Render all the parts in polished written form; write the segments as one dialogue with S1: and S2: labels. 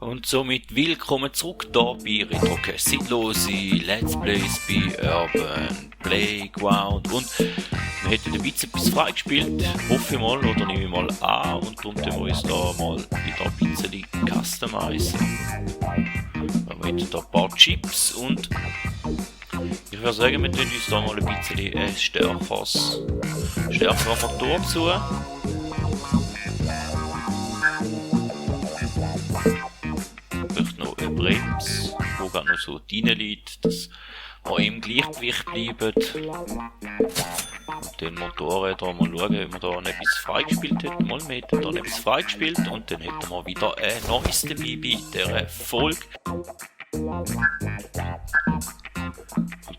S1: Und somit willkommen zurück da bei Retrocache Zeitlose, Let's Plays bei Urban Playground. Und wir hätten ein bisschen etwas freigespielt, hoffe ich mal, oder nehme ich mal an. Und darum tun wir uns da mal wieder ein bisschen customizen. Wir hätten da ein paar Chips und ich würde sagen, wir tun uns da mal ein bisschen stärkerer Motor zu. Brems, wo gerade noch so rein liegt, dass wir im Gleichgewicht bleiben. Und den Motorrädern mal schauen, ob wir da noch etwas freigespielt hätten. Mal, wir hätten da noch etwas freigespielt und dann hätten wir wieder ein neues dabei bei dieser Folge. Und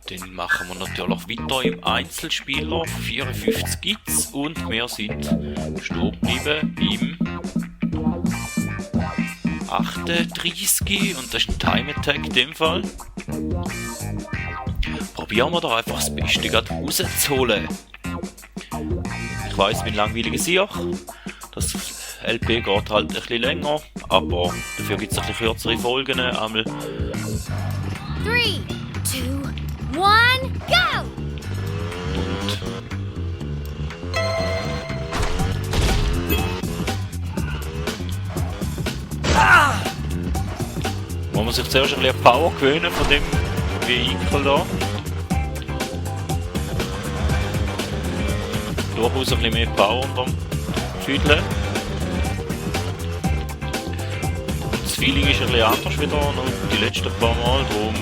S1: dann machen wir natürlich weiter im Einzelspieler. 54 gibt's und wir sind stehen geblieben beim 38 und das ist ein Time Attack in dem Fall. Probieren wir da einfach das Beste gerade rauszuholen. Ich weiss, ich bin langweiliger Sieg. Das LP geht halt ein bisschen länger, aber dafür gibt es ein bisschen kürzere Folgen. Einmal
S2: 3, 2, 1, go!
S1: Man muss sich zuerst ein bisschen Power gewöhnen von dem Vehikel da. Durchaus ein bisschen mehr Power unterm Füdeln. Das Feeling ist ein bisschen anders wieder noch die letzten paar Mal. Drum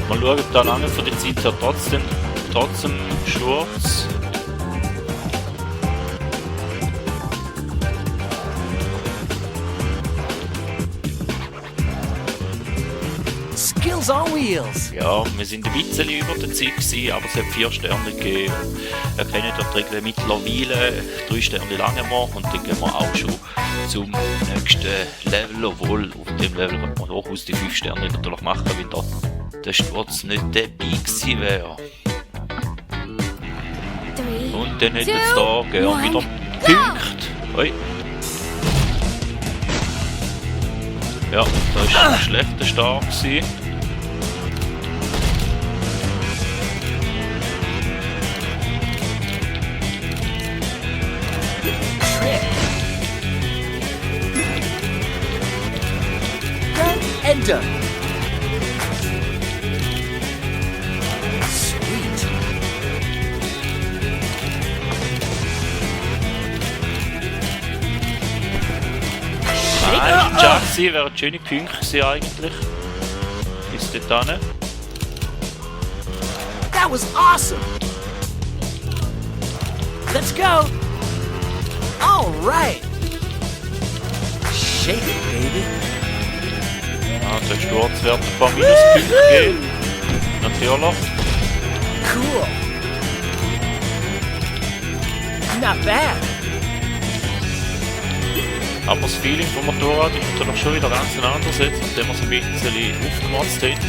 S1: mal schauen, ob da lange von der Zeit her trotzdem Sturz.
S3: Skills on Wheels!
S1: Ja, wir sind ein bisschen über der Zeit gewesen, aber es hat 4 Sterne gegeben. Wir kennen die Regeln mittlerweile, 3 Sterne lange wir und dann gehen wir auch schon zum nächsten Level, obwohl auf dem Level könnte man durchaus die 5 Sterne natürlich machen, wenn da der Sturz nicht dabei gewesen wäre. Und dann hätten es da gerne wieder Punkte. Oi. Ja, das war ein schlechter Start gewesen.
S3: And done. Sweet.
S1: Nein, Jaxi wären schöne Punkte gewesen eigentlich. Bis dorthin.
S3: That was awesome! Let's go! Alright! Shake it, baby!
S1: Ah, der Sturz wird ein paar Minuspunkte geben. Natürlich.
S3: Cool! Not bad!
S1: Aber das Feeling vom Motorrad ist natürlich schon wieder ganz anders jetzt, nachdem wir es ein bisschen aufgemotzt haben.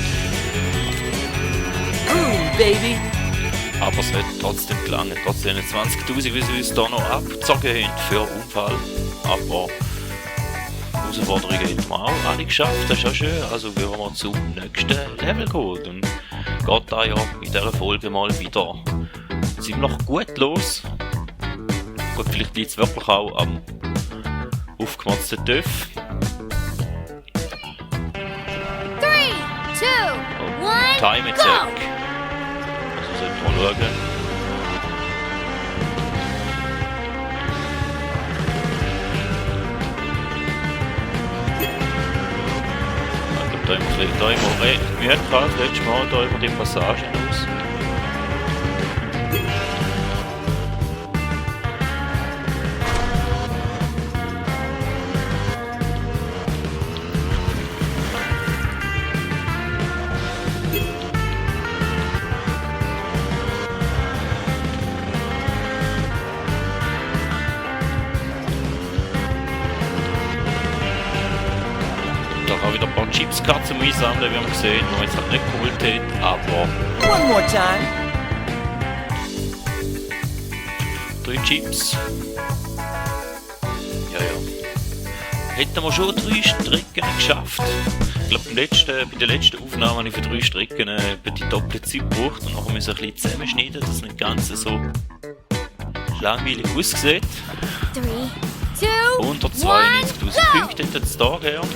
S3: Baby!
S1: Aber es hat trotzdem gelangt. Trotzdem 20.000, wie sie uns da noch abgezogen haben für Unfall. Aber Herausforderungen haben wir auch alle geschafft. Das ist ja schön. Also würden wir zum nächsten Level gehen. Dann geht da ja in dieser Folge mal wieder ziemlich gut los. Gut, vielleicht liegt es wirklich auch am aufgemotzten TÜV.
S2: 3, 2, 1,
S1: Time Attack.
S2: go!
S1: Also sollten wir schauen. Da immer wir hatten gerade das letzte Mal da über die Passagen aus. Da auch wieder ein paar Chips zum Einsammeln, wie wir gesehen, die wir jetzt halt nicht geholt haben, aber
S3: One more time!
S1: 3 Chips. Ja, ja. Hätten wir schon 3 Strecken geschafft. Ich glaube, bei der letzten Aufnahme habe ich für 3 Strecken die doppelte Zeit gebraucht und nachher müssen wir ein bisschen zusammenschneiden, dass es nicht ganz so langweilig aussieht.
S2: 3, 2,
S1: 192.000 Punkte hätten es da gegeben.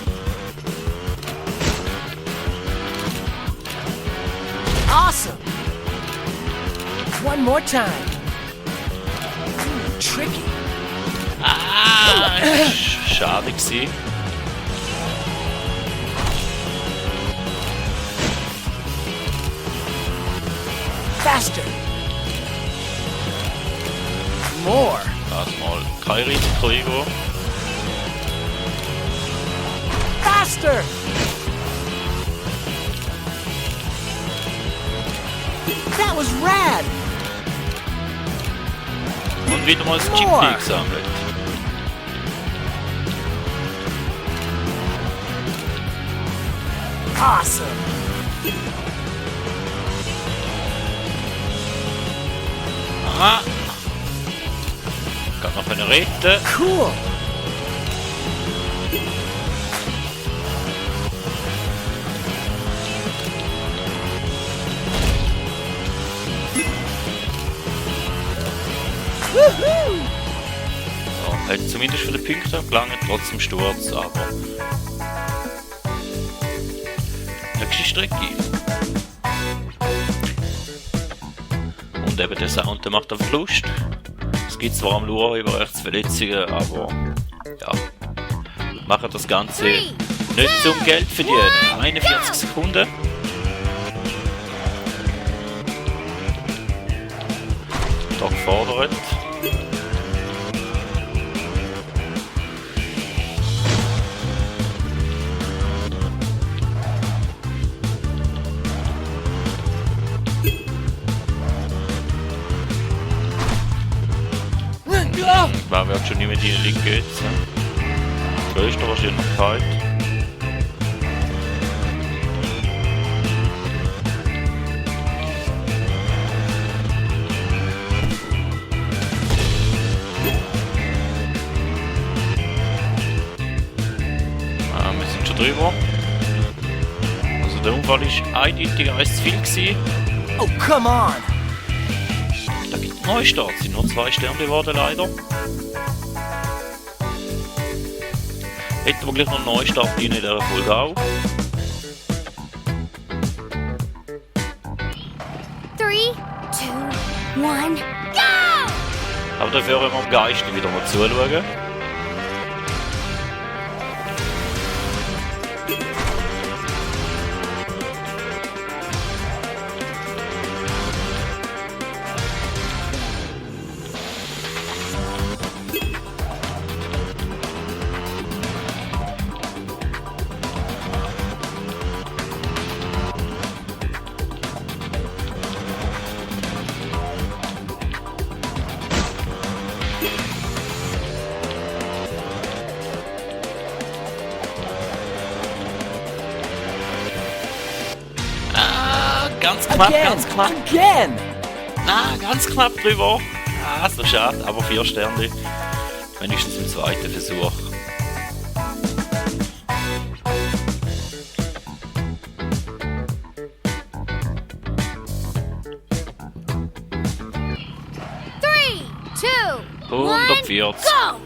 S3: Awesome. One more time. Tricky.
S1: Ah, schade gewesen.
S3: Faster. More.
S1: Also mal kein Risiko eingehen.
S3: Faster. That was rad.
S1: Und wieder mal das Chip gesammelt.
S3: Awesome.
S1: Aha. Kann noch eine retten.
S3: Cool. Woohoo!
S1: Ja, hat zumindest für die Punkte gelangt, trotzdem Sturz, aber... Nächste Strecke. Und eben der Sound, der macht einfach Lust. Es gibt zwar am Lure über Rechtsverletzungen, aber... Ja. Machen das Ganze nicht zum Geld verdienen. 41 Sekunden. Da gefordert. Wer wird schon nicht mehr die Linke jetzt? Größter Wahrscheinlichkeit. Wir sind schon drüber. Also der Unfall war eindeutiger als zu viel gewesen.
S3: Oh, come on.
S1: Da gibt es Neustarts, sind nur 2 Sterne geworden leider. Hätten wir gleich noch einen Neustart in dieser Folge auch.
S2: 3, 2, 1, go!
S1: Aber dafür haben wir am Geist wieder mal zuschauen. Ganz knapp,
S3: Again.
S1: ganz knapp.
S3: Again.
S1: Ah, ganz knapp drüber. Ah, so schade, aber 4 Sterne. Wenigstens im zweiten Versuch.
S2: Three, two,
S1: 140.
S2: go!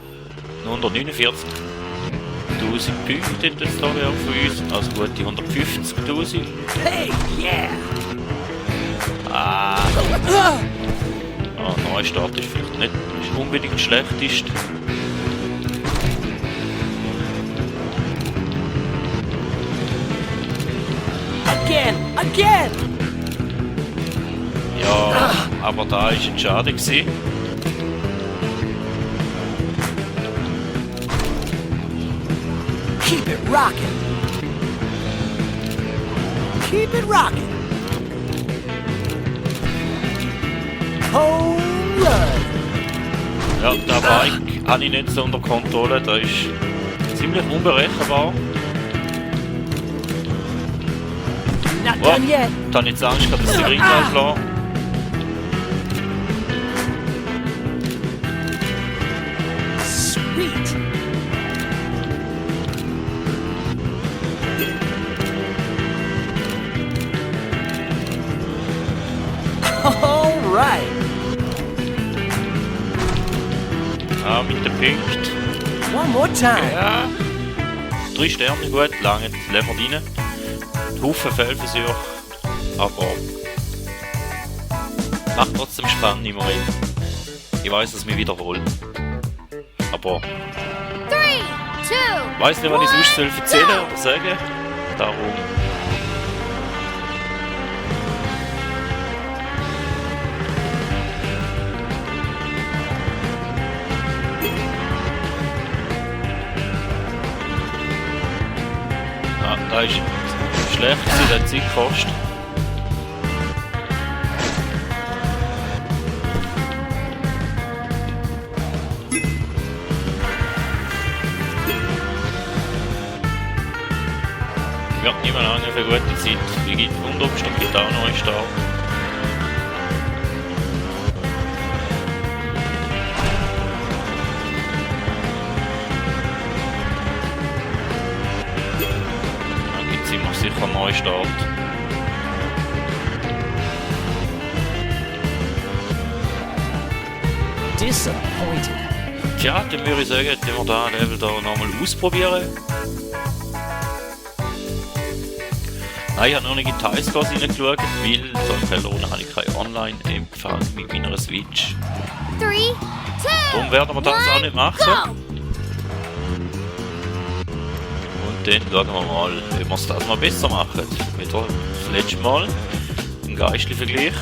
S1: 149.000 Punkte das da wäre für uns. Also gute 150.000.
S3: Hey, yeah.
S1: Ah, Neustart ist vielleicht nicht unbedingt schlechtest.
S3: Again. Again.
S1: Ja, aber da war es schade gewesen.
S3: Keep it rocking. Keep it rocking. Home run.
S1: Ja, der Bike habe ich nicht so unter Kontrolle, der ist ziemlich unberechenbar.
S3: Not
S1: Oh,
S3: done yet.
S1: da habe ich jetzt Angst gehabt, dass der Ring auflässt.
S3: Sweet.
S1: auch mit den Punkten.
S3: One more time.
S1: Ja. 3 Sterne, gut, lange, lassen wir rein. Haufen Fehlversuche, aber macht trotzdem spannend immerhin. Ich weiss, dass ich mich wiederhole. Aber
S2: 3, 2,
S1: weiss nicht, was ich sonst soll erzählen oder sagen. Darum. Ah, da ist schlecht, sie hat Zeit gekostet. Wird nicht mehr lange für gute Zeit. Wie geht Wunderumstand gibt auch noch einen Start. Dann gibt es immer sicher einen Neustart.
S3: Disappointed.
S1: Tja, dann würde ich sagen, dass wir da Level da nochmal ausprobieren. Nein, ich habe noch nicht in die Highscores reingeschaut, weil da im Fellerunde habe ich kein Online-Empfang mit meiner Switch.
S2: 3, 2,
S1: Darum werden wir das auch nicht machen.
S2: go!
S1: Und dann schauen wir mal, wie wir es das mal besser machen. Wieder das letzte Mal im Geistli-Vergleich.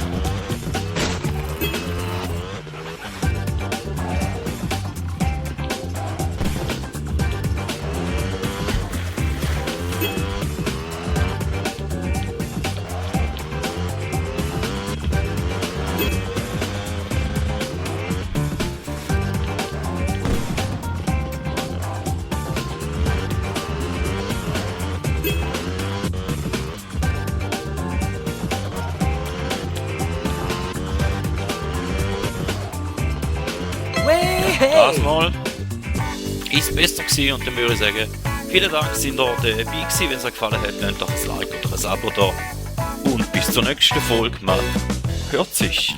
S1: Das mal ist besser gewesen und dann würde ich sagen, vielen Dank, sind ihr dabei gewesen. Wenn es euch gefallen hat, lasst doch ein Like oder ein Abo da. Und bis zur nächsten Folge, man hört sich.